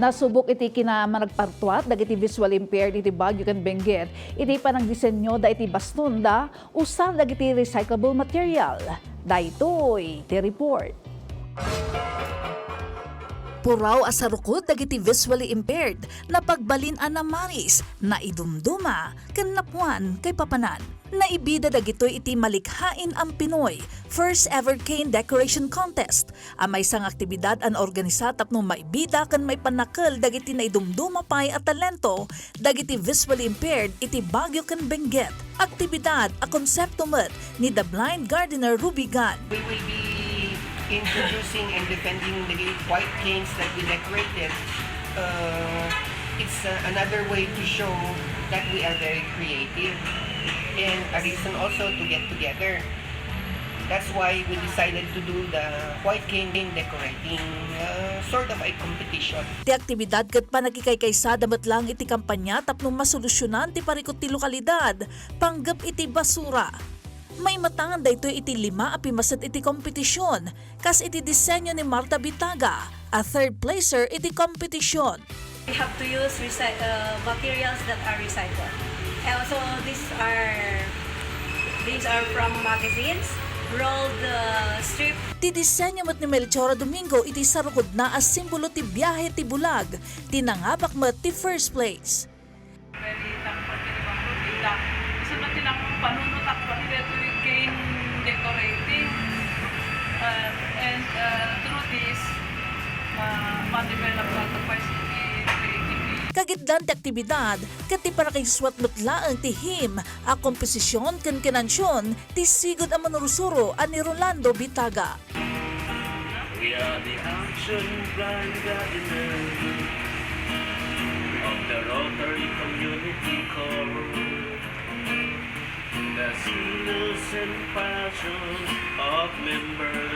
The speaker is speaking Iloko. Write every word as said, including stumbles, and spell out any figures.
Nasubok iti kinamanagpartuat dagiti visually impaired iti Baguio ken Benguet iti panagdisenyoda iti bastonda usar dagiti recyclable material. Daytoy ti report. Puraw a sarukod dagiti visually impaired, napagbalin a namaris, naidumduma, ken napuan kaipapanan. Naibida dagitoy iti Malikhain ang Pinoy, first ever cane decoration contest, a maysa nga aktibidad a naorganisa tapno maibida ken maipannakkel dagiti naidumduma pay a talento dagiti visually impaired iti Baguio ken Benguet. Aktibidad a konsepto met ni The Blind Gardener Ruby Gan. We will be introducing and defending the white canes that we decorated. Uh, it's uh, another way to show that we are very creative and a reason also to get together. That's why we decided to do the white cane decorating, uh, sort of a competition. Ti aktibidad ket panagkikaysada met lang iti kampanya tapno masolusyonan ti parikut ti lokalidad panggep iti basura. Maimatangan daytoy iti lima a pimaset iti kompetisyon, kas iti disenyo ni Marta Bitaga, a third placer iti kompetisyon. We have to use recy-, uh, materials that are recycled. And also, these are, these are from magazines, rolled, uh, strip. Ti disenyo met ni Melchora Domingo iti sarukod na a simbolo ti biahe ti bulag, ti nangabak met ti first place. Very thankful to the Bangko Villa. Isu met ti lang panunotak pati daytoy cane decorating. Uh, and, uh, through this, uh, ma-develop ko the first creativity. Kagiddan ti aktibidad, ket ti panakisuat met laeng ti him a komposisyon ken kinansion ti sigud a manursuro a ni Rolando Bitaga. We are the Action Blind Gardener of the Rotary Community Corps. The zeal and passion of members